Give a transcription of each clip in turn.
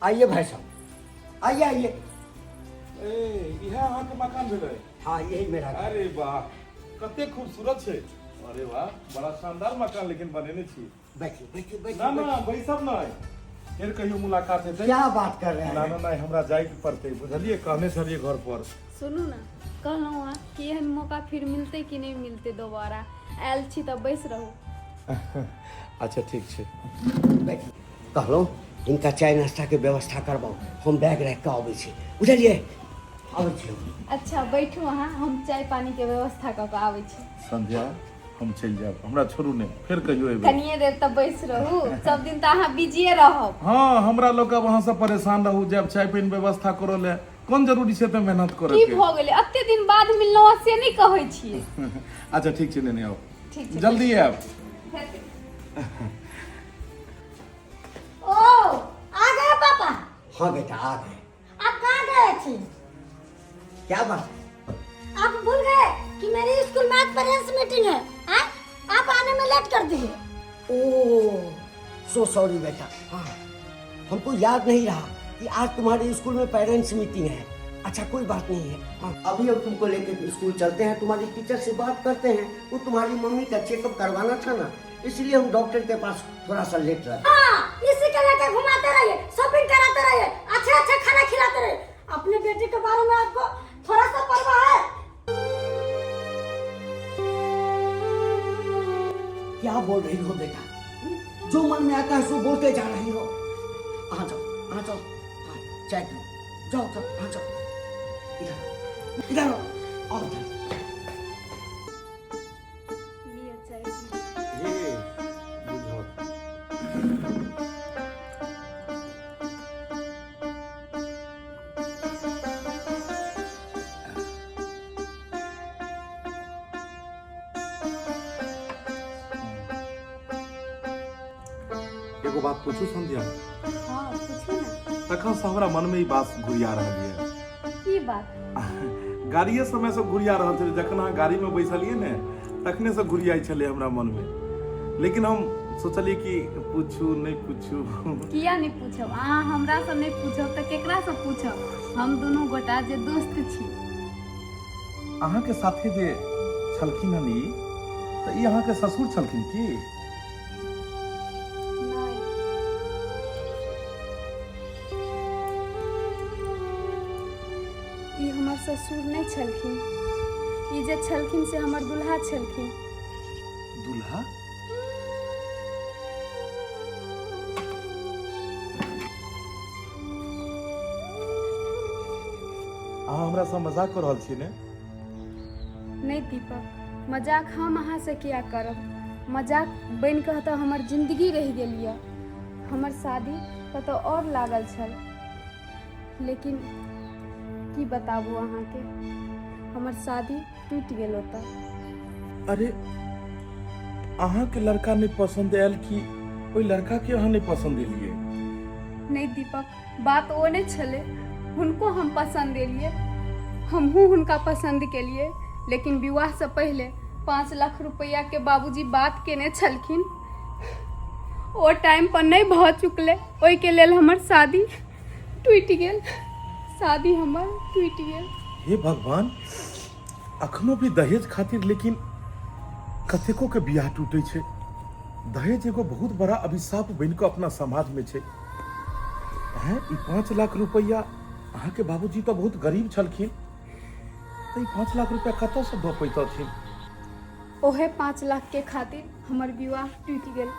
आइए भाई साहब, आइए आइए। ए, इएह अहाँके मकान भेलै? हाँ, यही मेरा घर। अरे वाह, कते खूबसूरत छै। अरे वाह, बड़ा शानदार मकान लेकिन बनेने छी। बैठिए बैठिए बैठिए। ना ना, बैसब नहि, फेर कहियो मुलाकात हेतै। क्या बात कर रहे ना हैं? ना नहि, हमरा जाइके पड़तै, बुझलियै? कहने छलियै घर पर। सुनू ने, कहलहुँ हँ कि एहन मौका फिर मिलतै कि नहि मिलतै दोबारा। आयल छी तऽ बैस रहू। अच्छा, ठीक छै। बैठिए। कहलहुँ, हिनका चाय नाश्ताके व्यवस्था करबाउ, हम बैग राखि कऽ अबै छी, बुझलियै? अबै छी हम। अच्छा, बैठू अहाँ, हम चाय पानीके व्यवस्था कऽ कऽ आबै छी। संध्या, हम चलि जायब, हमरा छोड़ू नहि, फेर कहियो एबै। कनिए देर तऽ बैस रहू, सब दिन तऽ अहाँ बिजिए रहब। हाँ, हमरा लोग अब अहाँ सब परेशान रहू, जब चाय पानि व्यवस्था करऽ ले कोन जरूरी छै तऽ मेहनत करऽ की के? भऽ गेलै, एते दिन बाद मिललहुँ हँ से नहि कहै छियै? अच्छा, ठीक छै, नेने आउ। ठीक छै। जल्दी आयब। हेतै। ओ, आ गए पापा? हाँ बेटा, आ गए। आप कहाँ गए थे? क्या बात? आप भूल गए कि मेरे स्कूल में आज पेरेंट्स मीटिंग है? हाँ? आप आने में लेट कर दिए। ओ, सो सॉरी बेटा, हाँ, हमको याद नहीं रहा कि आज तुम्हारे स्कूल में पेरेंट्स मीटिंग है। अच्छा, कोई बात नहीं है। हाँ, अभी हम तुमको लेके स्कूल चलते हैं, तुम्हारी टीचर से बात करते हैं। वो तुम्हारी मम्मी का चेकअप करवाना था ना, इसलिए हम डॉक्टर के पास थोड़ा सा लेट रहे। हाँ, इसी के लेके घुमाते रहिए, शॉपिंग कराते रहिए, अच्छे अच्छे खाना खिलाते रहिए। अपने बेटे के बारे में आपको थोड़ा सा परवाह है? क्या बोल रही हो बेटा? जो मन में आता है सो बोलते जा रही हो। आ जाओ, आ जाओ। हाँ, चाय पियो। जाओ जाओ, आ जाओ, इधर इधर आओ, आओ इधर। लिअ चाय पी। हे बुझल। एगो बात पूछू संध्या? हाँ, पूछू ने। तखन से हमरा मन में ई बात घुरिया रहल ये। की बात? गाड़िए समय से घुरिया रहल छलै, जखन अहाँ गाड़ी में बैसलियै ने, तखने से घुरियाइ छलै हमरा मन में, लेकिन हम सोचलियै कि पूछू नहि पूछू। किया नहि पूछब? अहाँ हमरा से नहि पूछब तऽ केकरा से पूछब? हम दुनू गोटा जे दोस्त छी। अहाँके साथे जे छलखिन हन ई, तऽ ई अहाँके ससुर छलखिन की? नहि, ई हमर ससुर नहि छलखिन। ई जे छलखिन से हमर दुल्हा छलखिन। दुल्हा? अहाँ हमरा से मजाक कऽ रहल छी ने? नहि दीपक, मजाक हम अहाँसँ किया करब? मजाक बनि कऽ तऽ हमर जिन्दगी रहि गेल यऽ। हमर शादी कतौ आओर लागल छल, लेकिन की बताबू अहाँके, हमर शादी टूटि गेल ओतऽ। अरे, अहाँके लड़का नहि पसंद आयल कि ओहि लड़का के अहाँ नहि पसंद एलियै? नहि दीपक, बात ओ नहि छलै। हुनको हम पसन्द एलियै, हमहूँ हुनका पसन्द केलियै, लेकिन विवाहसँ पहिले 5 लाख रुपैआके बाबूजी बात केने छलखिन। ओ टाइम पर नहि भऽ चुकलै, ओहिके लेल हमर शादी टूटि गेल। शादी हमर टूटि गेल। हे भगवान, अखनो भी दहेज खातिर लेकिन कतेको के बियाह टूटे छै। दहेज एगो बहुत बड़ा अभिशाप बनि कऽ अपना समाज में छै। हैं, ई 5 लाख रुपैआ, अहाँके बाबूजी तऽ बहुत गरीब छलखिन, तऽ ई 5 लाख रुपैआ कतऽसँ दऽ पैतथिन? ओहे 5 लाखके खातिर हमर विवाह टूटि गेल।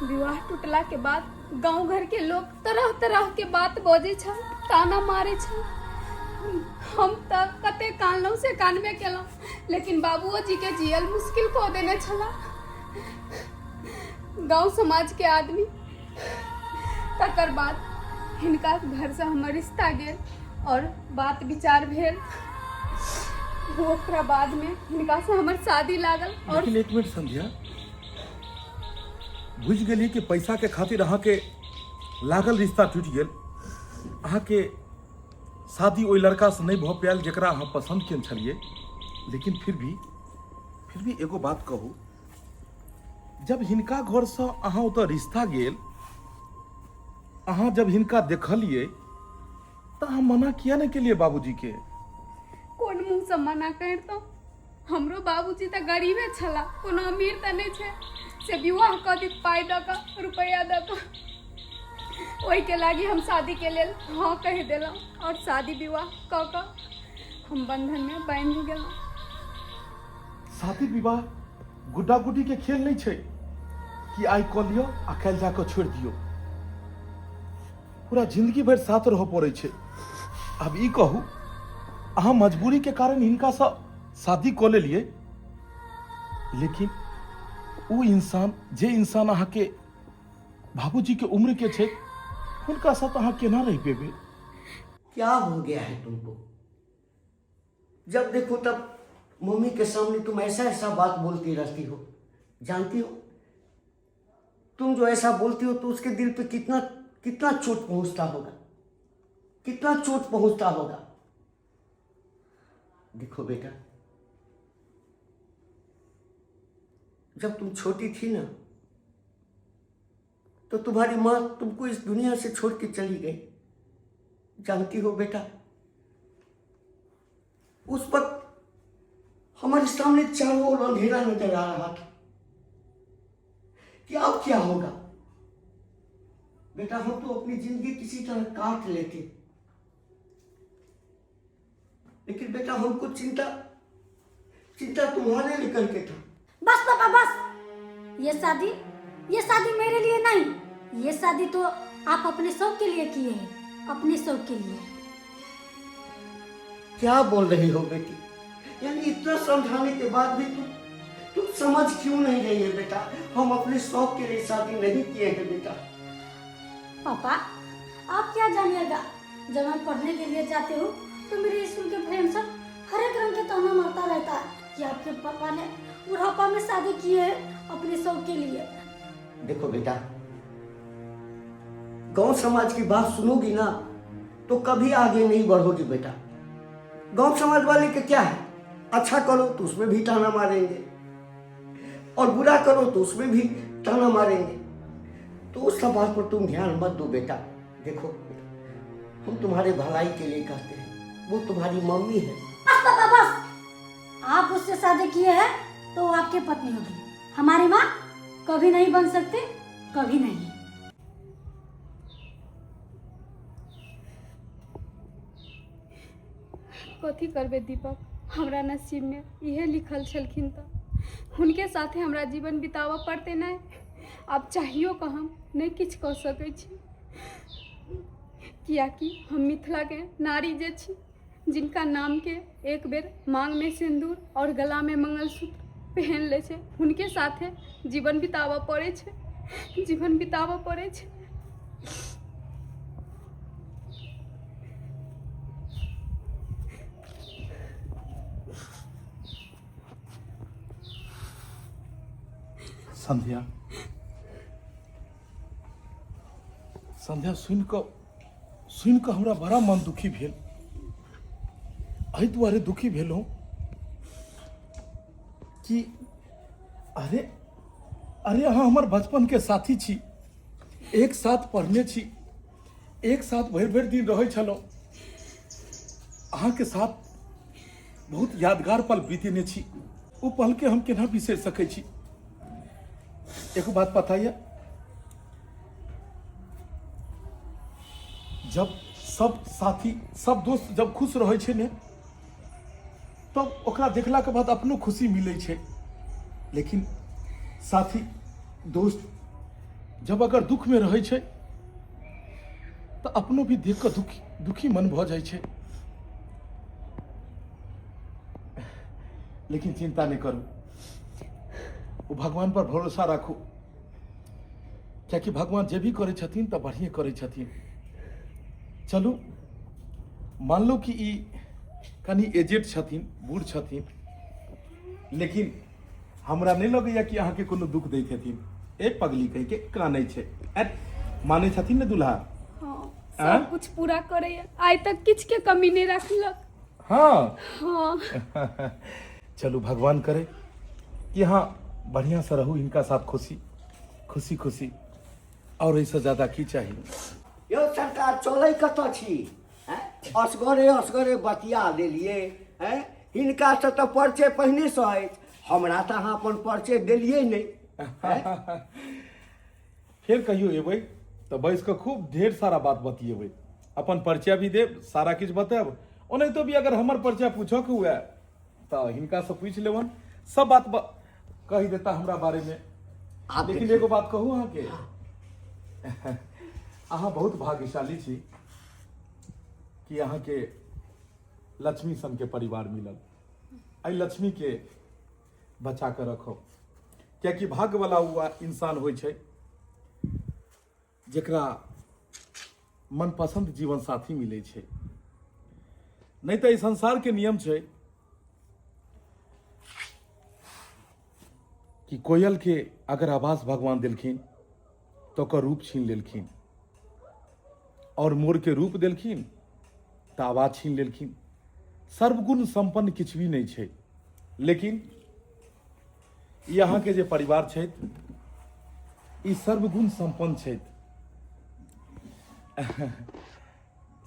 विवाह टूटलाके बाद गाँव घरके लोक तरह तरहके बात बजै छल, ताना मारै छल। हम तऽ कते कानलहुँ से कानबे केलहुँ, लेकिन बाबुओ जीके जियल मुश्किल कऽ देने छलाह गाँव समाजके आदमी। तकर बाद हिनका घरसँ हमर रिश्ता गेल आओर बात विचार भेल। ओकरा बादमे हिनकासँ हमर शादी लागल आओर लेकिन एक मिनट संध्या, बुझि गेलियै कि पैसा के खातिर अहाँके लागल रिश्ता टूटि गेल, अहाँके शादी ओहि लड़कासँ नहि भऽ पायल जकरा अहाँ पसन्द केने छलियै, लेकिन फिर भी एगो बात कहू, जब हिनका घरसँ अहाँ ओतऽ रिश्ता गेल अहाँ जब हिनका देखलियै तऽ अहाँ मना किया नहि केलियै बाबूजीके? कोन मुँहसँ मना करितहुँ? हमरो बाबूजी तऽ गरीबे छला, कोनो अमीर तऽ नहि छै से विवाह कऽ दी पाइ दऽ कऽ, रुपैआ दऽ कऽ। ओहिके लागि हम शादीके लेल हँ कहि देलहुँ आओर शादी विवाह कऽ कऽ हम बन्धनमे बान्हि गेलहुँ। शादी विवाह गुड्डा गुड्डी के खेल नहीं छै कि आइ कऽ लिअ आ काल्हि जा कऽ छोड़ि दियौ। पूरा जिंदगी भरि साथ रहऽ पड़ै छै। आब ई कहू, अहाँ मजबूरी के कारण हिनकासँ शादी कऽ लेलियै, लेकिन ओ इंसान जे इंसान अहाँके बाबूजी के उम्र के छै, हुनका साथ अहाँ केना रहि पेबै? क्या हो गया है तुमको? जब देखो तब मम्मी के सामने तुम ऐसा ऐसा बात बोलती रहती हो। जानती हो, तुम जो ऐसा बोलती हो तो उसके दिल पे कितना कितना चोट पहुंचता होगा, कितना चोट पहुंचता होगा। देखो बेटा, जब तुम छोटी थी ना तो तुम्हारी माँ तुमको इस दुनिया से छोड़ के चली गई। जानती हो बेटा, उस वक्त हमारे सामने चारों ओर अंधेरा नजर आ रहा था कि अब क्या होगा। बेटा, हम तो अपनी जिंदगी किसी तरह काट लेते, लेकिन बेटा हमको चिंता चिंता तुम्हारे लेकर के था। बस पापा बस, ये शादी मेरे लिए नहीं, ये शादी तो आप अपने शौक के लिए किए हैं, अपने शौक के लिए। क्या बोल रही हो बेटी? यानी इतना समझाने के बाद भी तुम समझ क्यों नहीं रही है बेटा? हम अपने शौक के लिए शादी नहीं किए हैं बेटा। पापा आप क्या जानिएगा, जब मैं पढ़ने के लिए जाती हूँ तो मेरे स्कूल के फ्रेंड सब हर एक रंग के ताना मारता रहता है कि आपके पापा ने बुढ़ापा में शादी की है अपने शौक के लिए। देखो बेटा, गांव समाज की बात सुनोगी ना तो कभी आगे नहीं बढ़ोगी बेटा। गांव समाज वाले के क्या है, अच्छा करो तो उसमें भी ताना मारेंगे और बुरा करो तो उसमें भी ताना मारेंगे। तो उस सब बात पर तुम ध्यान मत दो बेटा। देखो, हम तुम्हारे भलाई के लिए कहते हैं, वो तुम्हारी मम्मी है। बस पापा बस, आप उससे शादी किए हैं तो वो आपकी पत्नी होगी, हमारी माँ कभी नहीं बन सकती, कभी नहीं। कथी करबै दीपक, हमरा नसीबमे इहे लिखल छलखिन तऽ हुनके साथे हमरा जीवन बिताबऽ पड़तै। नहि आब चाहियो कऽ हम नहि किछु कऽ सकै छी, कियाकि हम मिथिलाके नारी जे छी, जिनका नामके एक बेर माँगमे सिन्दूर आओर गलामे मंगलसूत्र पहन लै छै, हुनके साथे जीवन बिताबऽ पड़ै छै, जीवन बिताबऽ पड़ै छै। संध्या, संध्या, सुनि कऽ हमरा बड़ा मन दुखी भेल। एहि दुआरे दुखी भेलहुँ कि अरे अरे अहाँ हमर बचपनके साथी छी, एक साथ पढ़ने छी, एक साथ भरि भरि दिन रहै छलहुँ, अहाँके साथ बहुत यादगार पल बीतेने छी। ओ पलके हम केना बिसरि सकै छी? एगो बात पता यऽ, जब सब साथी सब दोस्त जब खुश रहै छै ने, तब ओकरा देखलाके बाद अपनो खुशी मिलै छै। लेकिन साथी दोस्त जब अगर दुखमे रहै छै तऽ अपनो भी देख कऽ दुखी दुखी मन भऽ जाइ छै। लेकिन चिंता नहि करू, ओ भगवान पर भरोसा राखू, कियाकि भगवान जे भी करै छथिन तऽ बढ़िए करै छथिन। चलू, मानलहुँ कि ई कनि एजेड छथिन, बूढ़ छथिन, लेकिन हमरा नहि लगैया कि अहाँके कोनो दुख दैत हेथिन। ए पगली कहि के कानै छै, मानै छथिन ने दुल्हा? हाँ, सब कुछ पूरा करैया, आइ तक किछु के कमी नहि रखलक। हाँ। हाँ। चलू, भगवान करे कि हाँ बढ़िया से रहू इनका साथ, खुशी खुशी खुशी, और ऐसे ज्यादा की चाहिए। यौ सरकार चलै कतऽ छी आँय? असगरे असगरे बतिया देलियै आँय हिनकासँ तऽ परिचय पहिनेसँ अछि हमरा तऽ अहाँ अपन परिचय देलियै नहि आँय? फेर कहियो एबै तऽ बैस कऽ खूब ढेर सारा बात बतियेबै अपन परिचय भी देब सारा किछु बतायब ओनाहितो भी अगर हमर परिचय पूछऽके हुए तऽ हिनकासँ पूछि लेबन सब बात कहि देता हमरा बारेमे आब लेकिन देखियौ। एगो बात कहू अहाँके अहाँ बहुत भाग्यशाली छी कि अहाँके लक्ष्मी सनके परिवार मिलल एहि लक्ष्मीके बचा कऽ रखब कियाकि भाग्यवला ओ इंसान होइ छै जकरा मनपसन्द जीवन साथी मिलै छै नहि तऽ एहि संसारके नियम छै कि कोयलके अगर आवाज भगवान देलखिन तऽ ओकर रूप छीन लेलखिन आओर मोरके रूप देलखिन तऽ आवाज छीन लेलखिन सर्वगुण सम्पन्न किछु भी नहि छै लेकिन ई अहाँके जे परिवार छथि ई सर्वगुण सम्पन्न छथि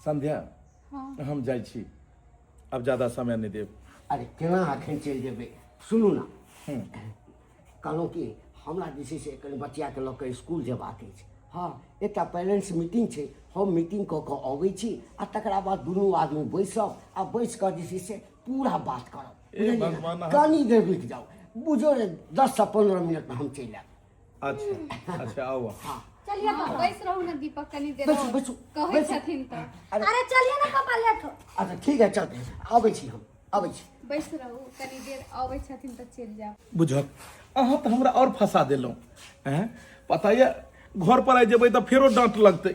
संध्या हम जाइ छी आब ज्यादा समय नहि देब अरे केना अखन चलि जेबै सुनू ने कहलहुँ कि हमरा जे छै से कनि बचियाके लऽ कऽ इसकुल जेबाक अछि हँ एकटा पेरेंट्स मीटिंग छै हम मीटिंग कऽ कऽ अबै छी आ तकरा बाद दुनू आदमी बैसब आ बैस कऽ जे छै से पूरा बात करब ए बुझलियै ने? भगवान, अहाँ- कनि देर रुकि जाउ बुझो ने 10 से 15 मिनटमे हम चलि आयब अच्छा अच्छा आउ अहाँ। हँ चलिए हाँ, पापा बैस रहू ने दीपक कनी देर बैसू और। बैसू कहै बैसू। छथिन तऽ अरे अरे चलिए ना पापा लेट हो अच्छा ठीक है चलते हैं अबै छी हम अबै छी बैस रहू कनी देर अबै छथिन तऽ चलि जायब बुझक अहाँ तऽ हमरा आओर फंसा देलहुँ हैं पता यऽ घर पर आइ जेबै तऽ फेरो डाँट लगतै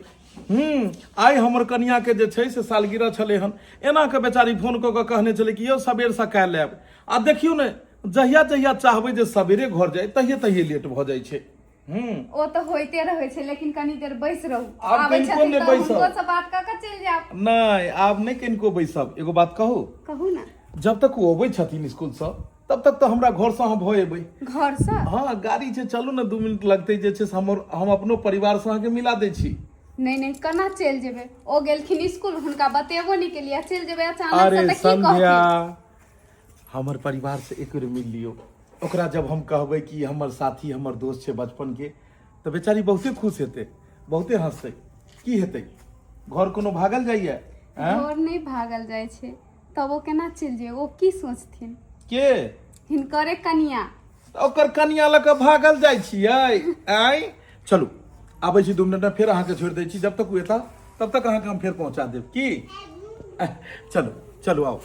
हूँ आइ हमर कनियाके जे छै से सालगिरह छलै हन एना कऽ बेचारी फोन कऽ कऽ कहने छलै कि यौ सबेर सकाल आयब आ देखियौ ने जहिया जहिया चाहबै जे सबेरे घर जाइ तहिये तहिये लेट भऽ जाइ छै हूँ ओ तऽ होइते रहै छै लेकिन कनी देर बैस रहू आब आबै कनिको छथिन नहि तऽ बैसब। हुनको से बात कऽ कऽ चलि जायब नहि आब नहि कनिको बैसब एगो बात कहू कहू ने जब तक ओ अबै छथिन स्कूलसँ तब तक तऽ हमरा घरसँ अहाँ भऽ एबै घरसँ हँ गाड़ी छै चलू ने 2 मिनट लगतै जे छै से हमर हम अपनो परिवारसँ अहाँके मिला दै छी नहि नहि केना चलि जेबै ओ गेलखिन स्कूल हुनका बतेबो नहि केलियै चलि जेबै अचानक अरे से तऽ की संध्या कहथिन हमर परिवार से एक बेर मिल लियौ ओकरा जब हम कहबै कि हमर साथी हमर दोस्त छै बचपन के तऽ बेचारी बहुते खुश हेतै बहुते हंसतै की हेतै घर कोनो भागल जाइए आँय? घर नहि भागल जाइ छै तब ओ केना चलि जेबै ओ की सोचथिन के हिनकरे कनिया तऽ ओकर कनिया लऽ कऽ भागल जाइ छियै आँय चलू आबै छी 2 मिनटमे फेर अहाँके छोड़ि दै छी जब तक ओ एता तब तक अहाँके हम फेर पहुँचा देब की चलू चलू आउ